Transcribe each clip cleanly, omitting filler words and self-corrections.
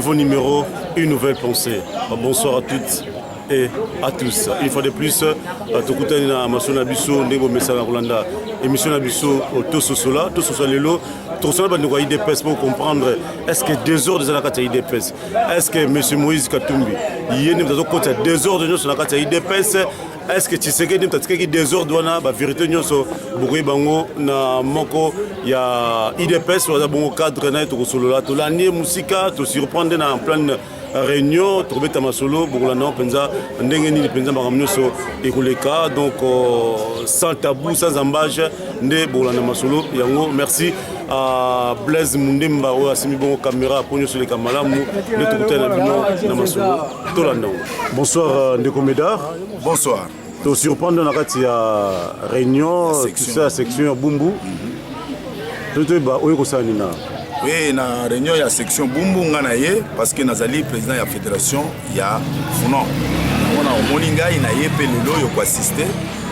Nouveau numéro, une nouvelle pensée. Bonsoir à toutes et à tous. Une fois de plus, tokutani na masolo na biso ndenge bomesana kolanda émission na biso tososola tososola lelo tokosola bandeko ya UDPS pour comprendre est-ce que désordre eza na kati ya UDPS, est-ce que monsieur Moïse Katumbi ye nde moto azokotisa désordre nyonso na kati ya UDPS, est-ce que Tshisekedi moto atikaki désordre wana. Bavérité nyonso bokoyeba yango na moko ya UDPS oyo aza bongo cadre na ye. Tokosolola, tolandi ye mosika, tosurprendre na en pleine réunion, tokobeta masolo, bokolanda yango mpenza ndenge nini mpenza makambo nyonso ekoleka. Donc sans tabou, sans embâche nde bokolanda masolo yango. Merci à Blaise Mundemba oyo asimbi bongo caméra mpo nyonso eleka malamu. Nde tokutana na bino na masolo, tolanda yango. Bonsoir ndeko Médard. Bonsoir. Tosurprendre na kati ya réunion tout ça, section ya Bumbu. Totoyeba oyo kosala nini na Oui, na réunion ya section Bumbu nga na ye parce que nazali président ya fédération ya Funan. Yango na omoni ngai na ye mpe lelo oyo koassiste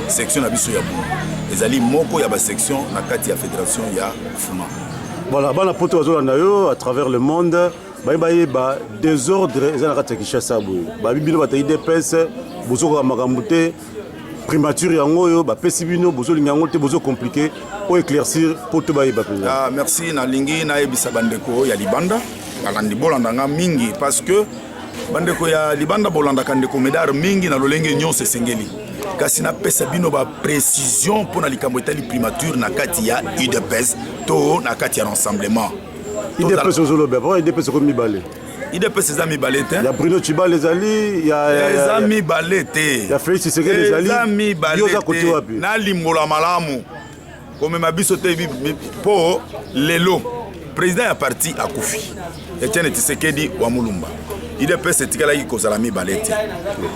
section na biso ya Bumbu. Ezali moko ya basection na kati ya fédération ya Funan. Voilà, bana poto bazolanda yo à travers le monde, baye bayeba désordre eza na kati ya Kinshasa boye. Babi bino bato ya UDPS bozokoka makambo te, primature yango oyo bapesi bino bozolinga yango te, bozocompliquer. Oyo éclaircir mpo to bayeba mpenza. Ah, merci. Nalingi nayebisa bandeko ya libanda balandi, bolanda nga mingi parce que bandeko ya libanda bolandaka ndeko Médard mingi na lolenge nyonso esengeli, kasi napesa bino baprécision mpo na likambo etali primature na kati ya UDPS to na kati ya rassemblement. UDPS ozoloba po UDPS ekomi mibale. UDPS eza mibale te. Ya Bruno Tshibala ezali ya Eza mibale te. Ya Félix Tshisekedi ezali. Eza mibale. Yo oza kote wapi? Nalimbola malamu, komema biso te mpo lelo président ya parti akufi, Etienne Tshisekedi wa Mulumba. UDPS etikalaki kozala mibale te.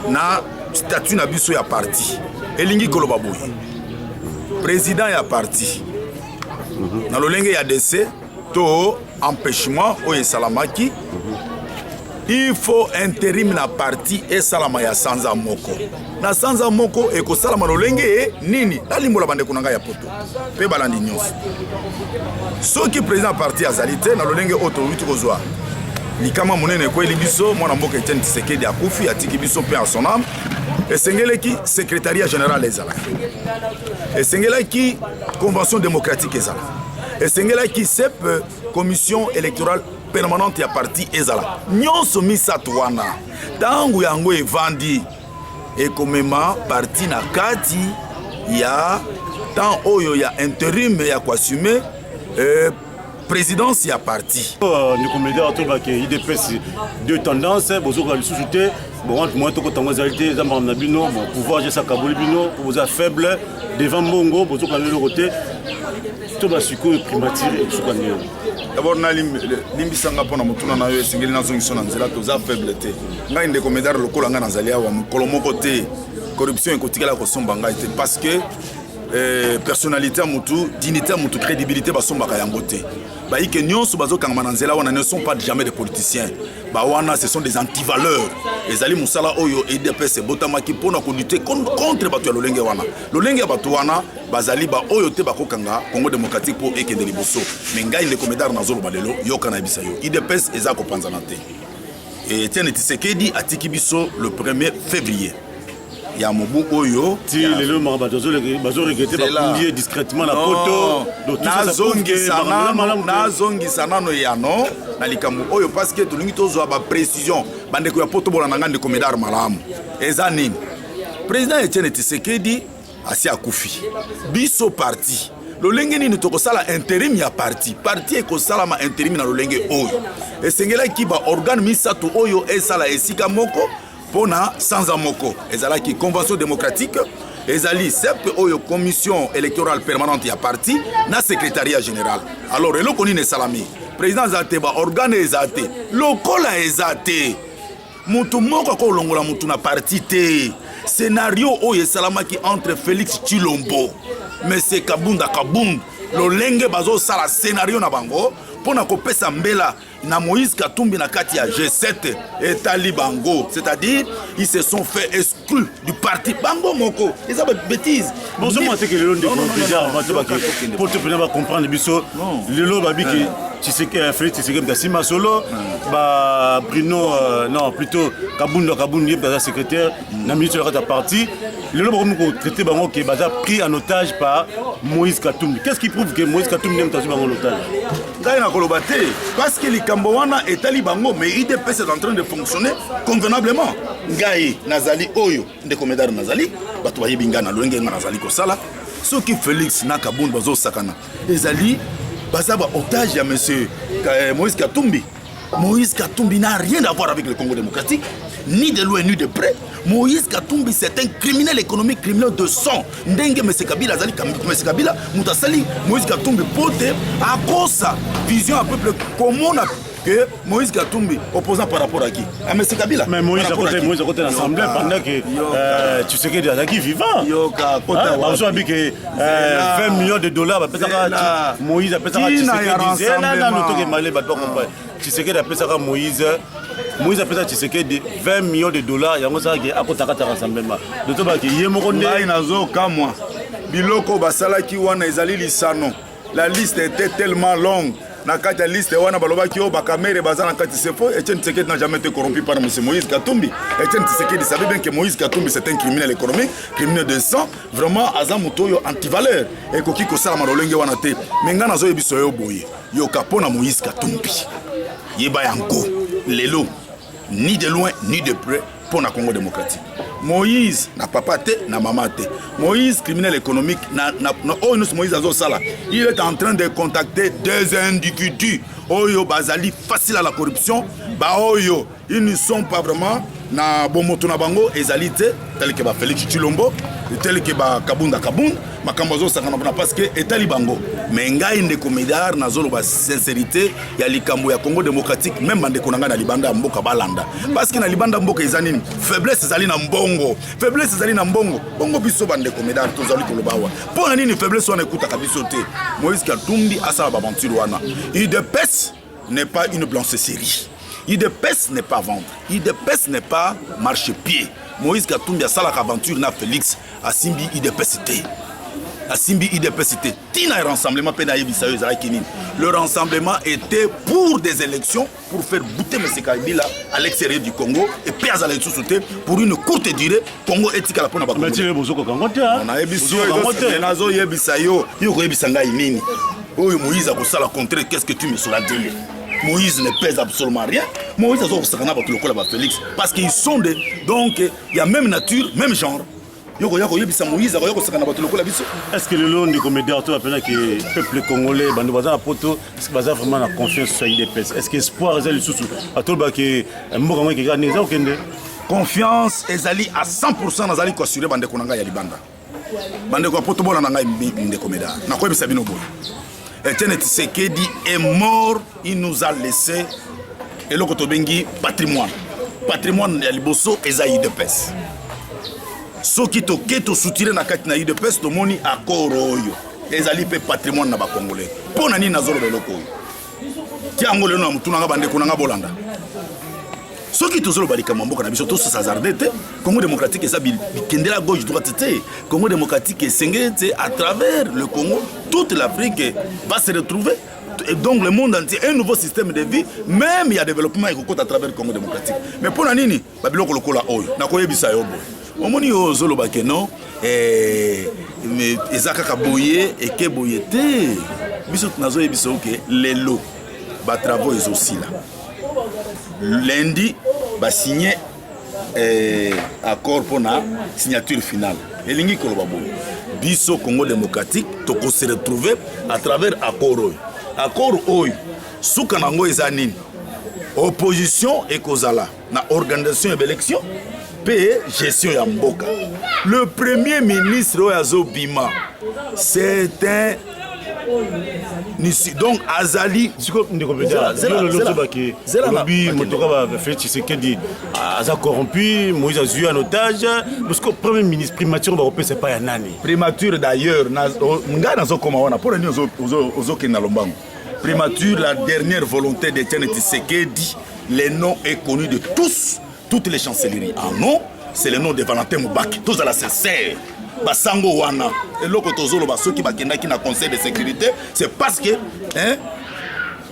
Na statut na biso ya parti elingi koloba boye: président ya parti na lolenge ya décès to empêchement oyo esalamaki, il faut intérim na parti esalama ya sanza moko. Na sanza moko ekosalama lolenge nini? Nalimbola bandeko na ngai ya poto mpe balandi nyonso. Soki président ya parti azali te, na lolenge oyo towuti kozwa likama monene ekweli biso, mwana mboka Etienne Tshisekedi akufi, atiki biso mpe en son âme, esengelaki secrétariat général ezala, esengelaki convention démocratique ezala, esengelaki CEP, commission électorale permanente ya parti ezala. Nyonso misato wana, ntango yango evandi, ekomema parti na kati ya temps oyo ya intérim ya koassume présidence ya parti. Ndeko Médard, tolobake UDPS deux tendances, bozokoka lisusu te. Bon, entre moyen tokotango ezali te, eza makambo na bino. Bon, pouvoir jesa kaboli bino po boza faible devant mbongo, bozokoka eloko te. To basikoyo primature ekosuka ndenge? D'abord nalimbisanga mpo na motuna na yo, esengeli nazongiso na nzela. Toza faible te. Ngai ndeko Médard, lokola ngai nazali awa, mokolo moko te corruption ekotikala kosomba ngai te, parce que personnalité ya motu, dignité ya motu, crédibilité basombaka yango te. Bayike nyonso bazokangama na nzela wana ne sont pas jamais des politiciens. Bawana, ce sont des antivaleurs. Ezali mosala oyo UDPS ebotamaki mpona kolutter contre bato ya lolenge wana. Lolenge ya bato wana bazali baoyo te bakokanga Congo démocratique mpo ekende liboso. Me ngai ndeko Médard nazoloba lelo, yoka nayebisa yo, UDPS eza kopanzana te. Etienne Tshisekedi atiki biso le 1er février ya mobu oyo. Ti lelo maka bato bazoregretter, bakundi ye discrètement na poto. Nazongisa nano yano na likambo oyo parce que tolingi tozwa baprécision. Bandeko ya poto, bolanda nga ndeko Médard malamu. Eza nini? Président Etienne Tshisekedi asi akufi. Biso parti, lolenge nini tokosala intérim ya parti? Parti ekosalama intérim na lolenge oyo esengelaki baorgane misato oyo esala esika moko mpo na sanza moko. Ezalaki convention démocratique, ezali CEP oyo commission électorale permanente ya parti, na secrétariat général. Alors eloko nini esalami? Président aza te, baorgane eza te. Lokola eza te, motu moko akolongola motu na parti te. Scénario oyo esalamaki entre Félix Tshilombo, monsieur Kabunda Kabund, lolenge bazosala scénario na bango mpo na kopesa mbela. Na Moïse Katumbi na kati ya G7 etali bango, c'est-à-dire ils se sont fait exclus du parti bango moko. Eza ba bêtise. Bozomona te ke lelo ndeko déjà bato bake po to mpena bacomprendre biso lelo babiki Félix Tshisekedi asima solo ba Bruno, non, plutôt Kabund. Kabund ye mpe aza secrétaire na ministre ya kati ya parti. Lelo bakomi kotraiter bango ke baza pris en otage par Moïse Katumbi. Qu'est-ce qui prouve que Moïse Katumbi nde moto azwi bango en otage? Ngai nakoloba te parce que likambo wana etali bango, mais UDPS est en train de fonctionner convenablement. Ngai nazali oyo ndeko Médard, nazali bato bayebi ngai na lolenge ngai nazali kosala. Soki Félix na Kabund bazosakana, ezali baza baotage ya monsieur Moïse Katumbi. Moïse Katumbi n'a rien à voir avec le Congo démocratique, ni de loin ni de près. Moïse Katumbi, c'est un criminel économique, criminel de sang. Ndenge M. Kabila, azali M. Kabila, moto asali Moïse Katumbi pote akosa vision à peuple comment on a que Moïse Katumbi opposant par rapport à qui? À M. Kabila. Mais Moïse à côté, Moïse à côté de l'Assemblée pendant que Tshisekedi azalaki vivant. Yoka, kota wapi? Bazo que 20 millions de dollars bapesaka Moïse apesaka Tshisekedi. Zela nanu, toke male, bato comprendre. Tshisekedi apesaka Moïse, Moïse apesaka Tshisekedi 20 millions de dollars, yango salaki akotaka ta rassemblement. Doto baki ye moko nde. Ngai nazokamwa biloko basalaki wana, ezali lisano. La liste était tellement longue. Na kati ya liste wana balobaki oyo bakamere baza na kati. C'est faux. Etienne Tshisekedi n'a jamais été corrompu par M. Moïse Katumbi. Etienne Tshisekedi savait bien que Moïse Katumbi, c'est un criminel économique, criminel de sang, vraiment aza moto oyo antivaleur. Ekoki kosalama lolenge wana te. Mais ngai nazoyebisa yo boye, yoka, mpo na Moïse Katumbi, yeba yango lelo, ni de loin ni de près mpo na Congo démocratique, Moïse na papa te, na mama te. Moïse criminel économique na oyo nyonso Moïse azosala, il est en train de contacter des individus oyo bazali facile à la corruption, baoyo ils ne sont pas vraiment na bomoto na bango ezali te, tel que bafélix Tshilombo, tel que bakabunda Kabunda. Makambo azosangana mpona parce que etali bango. Mais ngai ndeko Médard nazoloba sincérité ya likambo ya Congo démocratique. Même bandeko na ngai na libanda ya mboka balanda, parce que na libanda ya mboka eza nini? Faiblesse ezali na mbongo, faiblesse ezali na mbongo. Bongo biso bandeko Médard tozali koloba awa, mpo na nini faiblesse wana ekutaka biso te? Moïse Katumbi asala baaventure wana. UDPS n'est pas une blanchisserie, UDPS n'est pas vendre, UDPS n'est pas marchepied. Moïse Katumbi asalaka aventure na Félix, asimbi UDPS te, asimbi UDPS te. Ntina ya rassemblement mpe nayebisa yo ezalaki nini? Le rassemblement était pour des élections, pour faire bouter M. Kabila à l'extérieur du Congo et puis azala lisusu te pour une courte durée. Congo etikala mpona bakongo. Nayebisi yo, nazoyebisa yo, yo koyebisa ngai nini oyo Moïse akosala contraire? Qu'est-ce que tu me sauras dire? Moïse ne pèse absolument rien. Moïse azokosaka na bato lokola bafélix parce qu'ils sont de, donc ya même nature, même genre. Yo koya koyebisa Moïse akoya kosaka na bato lokola biso. Est ce que lelo ndeko Médard, to bapenaki peuple congolais, bando baza na poto, est ce que baza vraiment na confiance sur UDPS? Est ce que espoir eza lisusu? Atolobaki mboka ngo ekeka ndenge eza kokende. Confiance ezali à 100. Nazali koassurer bandeko na ngai ya libanda, bandeko ya poto, bona na ngai ndeko Médard, nakoyebisa bino boye: Etienne Tshisekedi est mort, il nous a laissé eloko tobengi patrimoine. Patrimoine ya liboso eza UDPS. Soki toke tosutire na kati na UDPS, tomoni accord oyo ezali mpe patrimoine na bacongolais. Mpo na nini nazoloba eloko oyo? Tia yango lelo na motu nanga. Bandeko nanga bolanda, soki tozoloba likambo ya mboka na biso, tos'hasarder te. Congo démocratique eza bikendela gauche droite te. Congo démocratique esengeli te, à travers le Congo, toute l'Afrique va se retrouver et donc le monde entier, un nouveau système de vie. Même il y a développement ekokota à travers le Congo démocratique. Mais mpo na nini babiloko lokola oyo nakoyebisa yo boye? Omoni oyo ozoloba ke non, eza kaka boye, eke boye te. Biso nazoyebisa yo ke lelo batravaux ezosila. Lundi basigné accord mpona signature finale. Elingi koloba boye: biso Congo démocratique tokose retrouver à travers accord oyo. Accord oyo, suka nango eza nini? Opposition ekozala na organisation ya baélection mpe gestion ya mboka. Le premier ministre oyo azobima, c'est un donc azali Ndeko ozobaki olobi motoka Félix Tshisekedi aza corrompu, Moïse azwi en otage, parce que premier ministre, primature bakopesa epai ya nani? Primature d'ailleurs, ngai nazokoma wana. Mpo na nini ozokende na lombango? Primature, la dernière volonté d'Etienne Tshisekedi, le nom est connu de tous, toutes les chancelleries. Ah non, c'est le nom de Valentin Mubake. Tous à la sincère. Basango wana, eloko tozoloba soki bakendaki na conseil de sécurité, c'est parce que hein,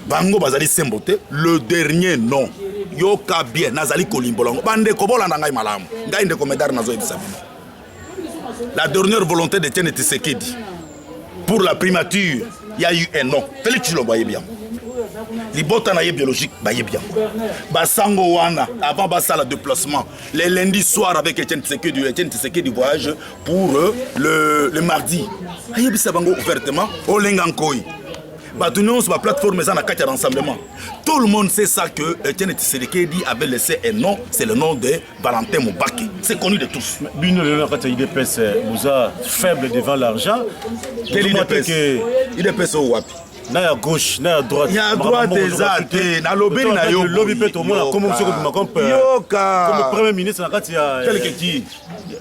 bango bazali sembo te. Le dernier nom, yoka bien, nazali kolimbola yango. Bandeko bolanda ngai malamu, ngai ndeko Medar nazoyebisa bino. La dernière volonté d'Etienne Tshisekedi pour la primature, il y a eu un nom. Félix Tshilombo ayebi yango. Libota na ye biologique bayebi yango. Basango wana avant basala déplacement le lundi soir avec Etienne Tshisekedi, Etienne Tshisekedi voyage pour le mardi. Ayebisa bango ouvertement Olenga Nkoy. Bato nyonso ba plateforme eza na kati ya rassemblement. Tout le monde sait ça que Etienne Tshisekedi avait laissé un nom, c'est le nom de Valentin Mubake. C'est connu de tous. Bino lelo na kati ya UDPS, boza faible devant l'argent. Quel UDPS? UDPS oyo wapi? Na ya gauche, na ya droite. Ya droite eza te, nalobeli na yo. Lobi mpe tomona komo mosusu kobima comme Yoka. comme premier ministre na kati ya Quelque qui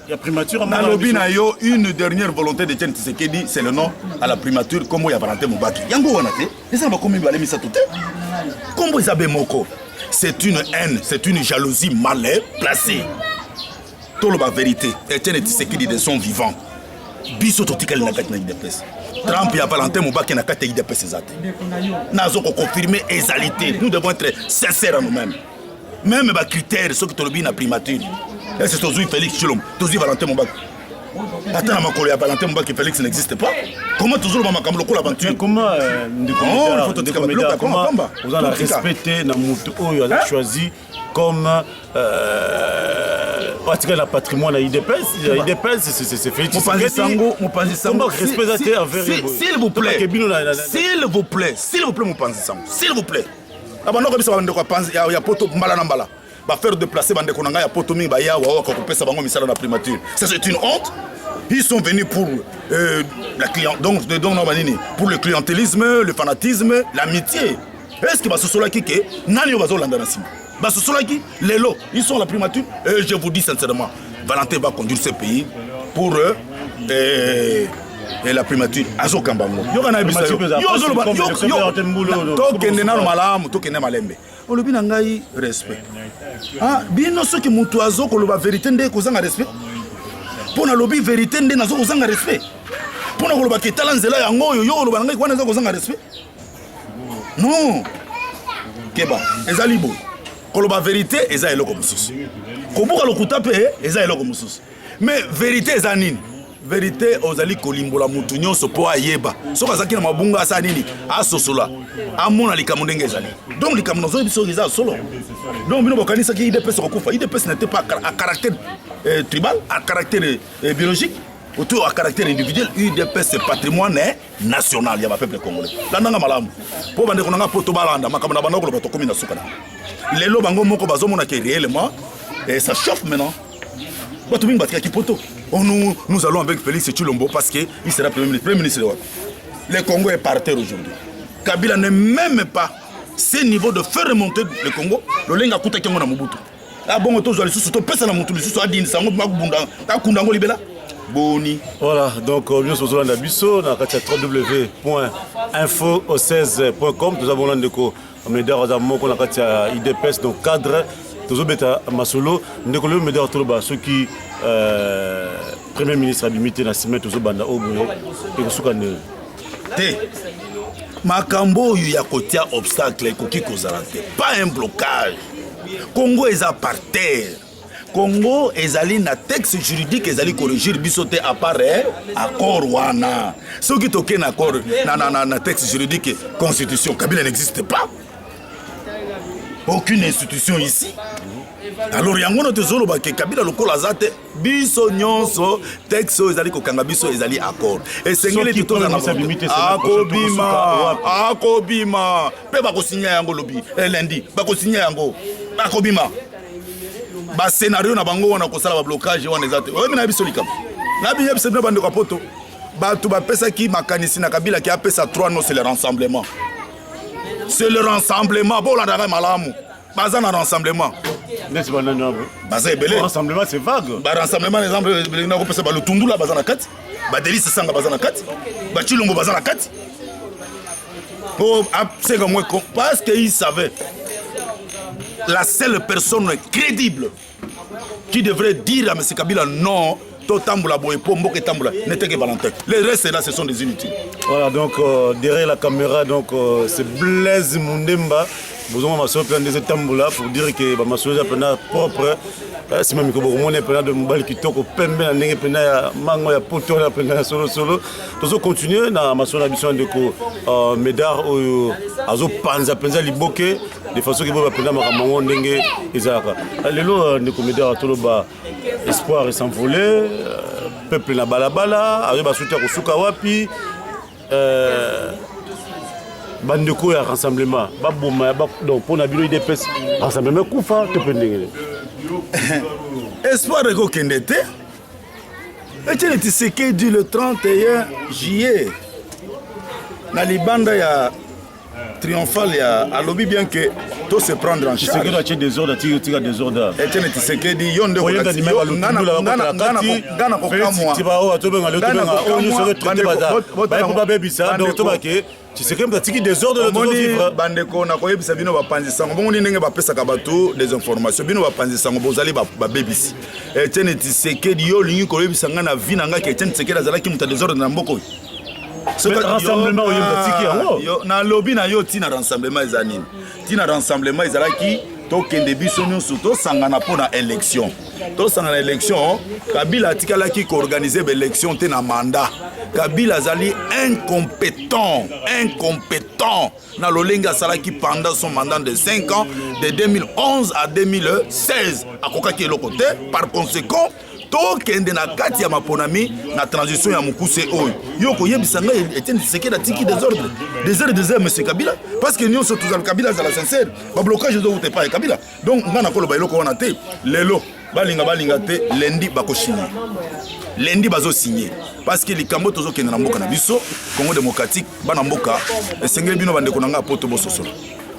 ya primature. Nalobi na yo, une dernière volonté de Etienne Tshisekedi, c'est le nom à la primature, kombo ya Valentin Mubake. Yango wana te, eza na bakomi mibale misato te, kombo eza be moko. C'est une haine, c'est une jalousie mal placée. Toloba vérité, Etienne Tshisekedi de son vivant, biso totikali na kati na UDPS, trempe ya Valentin Mubake na kati ya UDPS eza te. Nazo koconfirme, ezali te. Nous devons être sincères à nous-mêmes. Même bacritère, soki tolobi na primature, ese tozwi Félix Tshilombo, tozwi Valentin Mubake, ata na makolo ya Valentin Mubake, Félix n'existe pas. Comment tozoloba makambo lokola aventure? Comment, ndeko Non, il faut totika ndeko babiloko Médard, ya comment pamba. oza na Totika. respect te na motu oyo aza choisi comme atikali na patrimoine ya UDPS? Ya UDPS, c'est Félix Mopanzi Tshisekedi. sango, mopanzi sango. Comment respect eza te envers S'il vous plaît. Tobake bino S'il vous plaît, s'il vous plaît, mopanzi sango, s'il vous plaît. Na bandako biso, bandeko ya panzi ya poto, mbala na mbala bafaire déplacer bandeko na ngai ya poto mingi, baya wawaka kopesa bango misala na primature. Ça, c'est une honte. Ils sont venus pour la client, donc non, banini, pour le clientélisme, le fanatisme, l'amitié. Est-ce que basosolaki ke nani oyo bazolanda na nsima? Basosolaki lelo, ils sont à la primature. Et je vous dis sincèrement, Valentin va conduire ce pays pour et la primature azokamba yango. Yoka na yebisa yo. Primature eza Yo ozoloba pasi, comme yo tokende nano malamu, tokende malembe. Olobi na ngai respect. Ah, bino soki moto azokoloba vérité nde kozanga respect? Mpo nalobi vérité nde nazo kozanga respect? Mpo na koloba ke tala nzela yango oyo, yo koloba na ngai wana eza kozanga respect? Non, keba, ezali boye: koloba vérité eza eloko mosusu, kobuka lokuta mpe eza eloko mosusu. Mais vérité eza nini? Vérité ozali kolimbola motu nyonso mpo ayeba soki azalaki na mabunga, asala nini, asosola, amona likambo ndenge ezali. Donc likambo nazoyebi soki eza solo. Donc bino bokanisaki UDPS kokufa. UDPS n'était pas à caractère tribal, à caractère biologique autour, à caractère individuel. UDPS, c'est patrimoine national ya bapeuple congolais. Landanga malamu mpo bandeko na nga mpo tobalanda makambo na banda koloba. Tokomi na suka na lelo, bango moko bazomona ke réellement, et ça chauffe maintenant. Bato mingi batikaki poto. Oh, nous, nous allons avec Félix Tshilombo parce que il sera premier ministre. Premier ministre wapi? Le Congo est par terre aujourd'hui. Kabila n'est même pas ce niveau de faire remonter le Congo lolenga akutaki yango na Mobutu. Abongo tozwa lisusu, topesa na motu lisusu adindisa yango, akunda akunda yango libela boni? Voilà, donc nyonso ozolanda biso na kati ya www.info16.com. Toza bona ndeko Médard, aza moko na kati ya UDPS, donc cadre. Tozobeta masolo. Ndeko lelo Médard, toloba soki premier ministre abimi te na nsima, tozobanda oyo boye, ekosuka ndenge? Te, makambo oyo ya kotia obstacle ekoki kozala te, pas un blocage. Congo eza par terre. Congo ezali na texte juridique ezali korégir biso te, à part accord wana. Soki tokei na accord na texte juridique, constitution, Kabila n'existe pas, aucune institution ici. Alors yango wana tozoloba ke Kabila lokola aza te, biso nyonso texte oyo ezali kokanga biso ezali accord. Esengeli akobima, akobima mpe bakosinya yango lobi, lundi bakosinya yango, akobima. Bascénario na bango wana kosala bablocage wana eza te. Oyebi na biso likambo nabiyebisa bino, bandeko ya poto, bato bapesaki makanisi na Kabila ki apesa 3 non, c'est le rassemblement, c'est le rassemblement. Bolandaka malamu, baza na rassemblement. Neti banani wana? Baza ebele. Rassemblement, c'est vague. Barassemblement, exemple nakopesa, baLutundula baza na kati, baDelly Sesanga baza na kati, baTshilombo baza na kati. Po asenga mwa, parce que il savait, la seule personne crédible qui devrait dire à M. Kabila non, totambola boye po mboka etambola, n'était que Valentin. Les restes là, ce sont des inutiles. Voilà, donc derrière la caméra, donc c'est Blaise Mundemba. Bozonga masolo mpenza ndenge etambola, pour dire que bamasolo eza mpenza propre. Nsima mikolo bokomona mpenza de mobali kitoko, pembe na ndenge mpenza ya mango ya poto wana mpenza ya solosolo. Tozocontinue na masolo na biso ya ndeko Médard oyo azopanza mpenza liboke de façon ke boyeba mpenza makambo yango ndenge ezalaka lelo. Ndeko Médard, toloba espoir es'envolé, peuple na balabala azoyeba suti ya kosuka wapi. Bandeko ya rassemblement baboma, donc mpo na bino UDPS, rassemblement ekufa to mpe ndenge? Espoir ekokende te. Etienne Tshisekedi, le 31 juillet, na libanda ya triomphal ya, alobi bien que to se prendre en charge. Tshisekedi atie désordre, atiki tika désordre. Etienne Tshisekedi, yo nde nga na kokamwa. Oyo nyonso traité baye babebisa, donc tobake Tshisekedi moto atiki désordre. Omoni, bandeko, nakoyebisa bino, bapanzi sango, bongo ni ndenge bapesaka bato des informations. Bino bapanzi sango bozali babebisi. Etienne Tshisekedi, yo olingi koyebisa ngai na vie na ngai ke Etienne Tshisekedi azalaki moto ya désordre na mboka oyo? Rassemblement oyo atiki yango. Nalobi na yo, ntina rassemblement eza nini? Ntina rassemblement ezalaki tokende biso nyonso tosangana mpo na élection, tosangana élection. Kabila atikalaki koorganiser baélection te na mandat. Kabila azali incompétent, incompétent na lolenge asalaki pendant son mandat de 5 ans, de 2011 à 2016. Akokaki eloko te. Par conséquent, tokende na kati ya maponami na transition ya mokuse oyo. Yo koyebisa ngai Etienne Tshisekedi atiki désordre, désordre, désordre, monsieur Kabila, parce que nyonso tozala, Kabila azala sincère, bablocage ezowuta epai ya Kabila. Donc ngai nakoloba eloko wana te. Lelo, balinga balinga te, lundi bakosigne, lundi bazosigne, parce que likambo tozokende na mboka na biso Congo démocratique, bana mboka, esengeli bino bandeko na ngai po to bososola.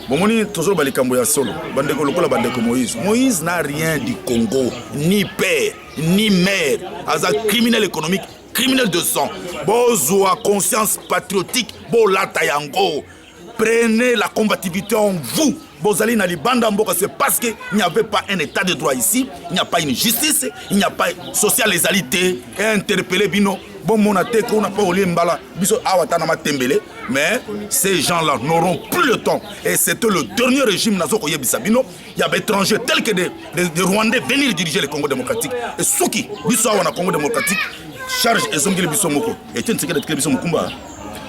Bomoni, tozoloba likambo ya solo. Bandeko lokola bandeko Moïse, Moïse n'a rien du Congo, ni père ni mère. Aza criminel économique, criminel de sang. Bozwa conscience patriotique, bolata yango. Prenez la combativité en vous. Bozali na libanda mboka, c'est parce que il n'y avait pas un état de droit ici, il n'y a pas une justice, il n'y a pas social. Ezali te interpeller bino, bomona te kuna mpo olie mbala biso awa ta na matembele. Mais ces gens-là n'auront plus le temps et c'était le dernier régime. Nazo koyebisa bino, il y a étrangers tels que des Rwandais venir diriger le Congo démocratique. Et soki biso awa na Congo démocratique, charge ezongeli biso moko. Etienne Tshisekedi atikeli biso mokumba.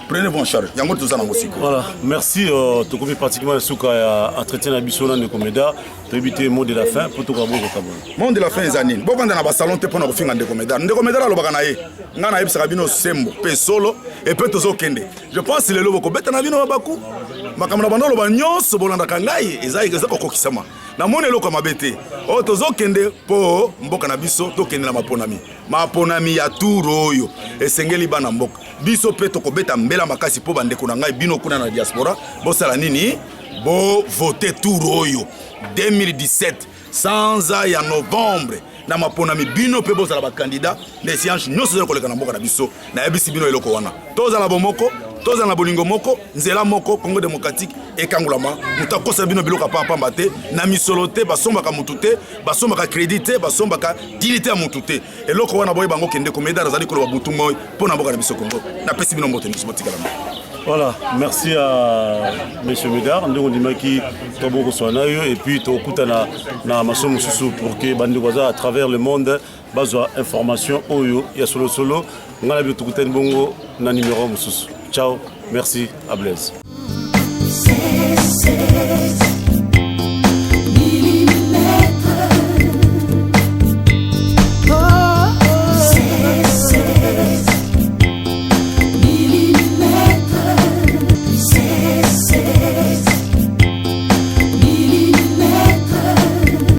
Prenez-vous en charge, yango toza nango sikoyo. Voilà, merci. Tokomi pratiquement suka ya entretien na biso na ndeko Médard. Toyebi te, mot de la fin po tokoka bokoka bona. Mot de la fin eza nini? Bovanda na basalon te mpo na kofinga ndeko Médard. Ndeko Médard alobaka na ye, ngai nayebisaka bino sembo mpe solo epe tozokende. Je pense lelo bokobeta na bino mabaku. Makambo na bando oloba nyonso, bolandaka ngai, eza kokokisama. Namoni eloko ya mabe te oyo tozokende mpo mboka na biso. Tokende na maponami, maponami ya tour oyo esengeli bana mboka biso mpe tokobeta mbela makasi mpo bandeko na ngai, bino kuna na diaspora, bosala nini? Bovote tour oyo 2017, sanza ya novembre, na maponami. Bino mpe bozala bacandidat na échéance nyonso ezali koleka na mboka na biso. Nayebisi bino eloko wana: tozala bomoko, tozala na bolingo moko, nzela moko, Congo démocratique ekangolama. Moto akosa bino biloko ya pambapamba te, na misolo te. Basombaka motu te, basombaka crédit te, basombaka dignité ya motu te. Eloko wana boyeba yango. Kende komedar azali koloba butu moi mpo na mboka na biso Congo. Napesi bino mbote nyonso, botikala. Voilà, merci à M. Médard. Ndenge ondimaki tobokoswana na yo et puis tokutana na maso mosusu pour que bandeko baza à travers le monde bazwa information oyo ya solosolo. Ngai na bino tokutani bongo na numéro mosusu. Ciao, merci à Blaise.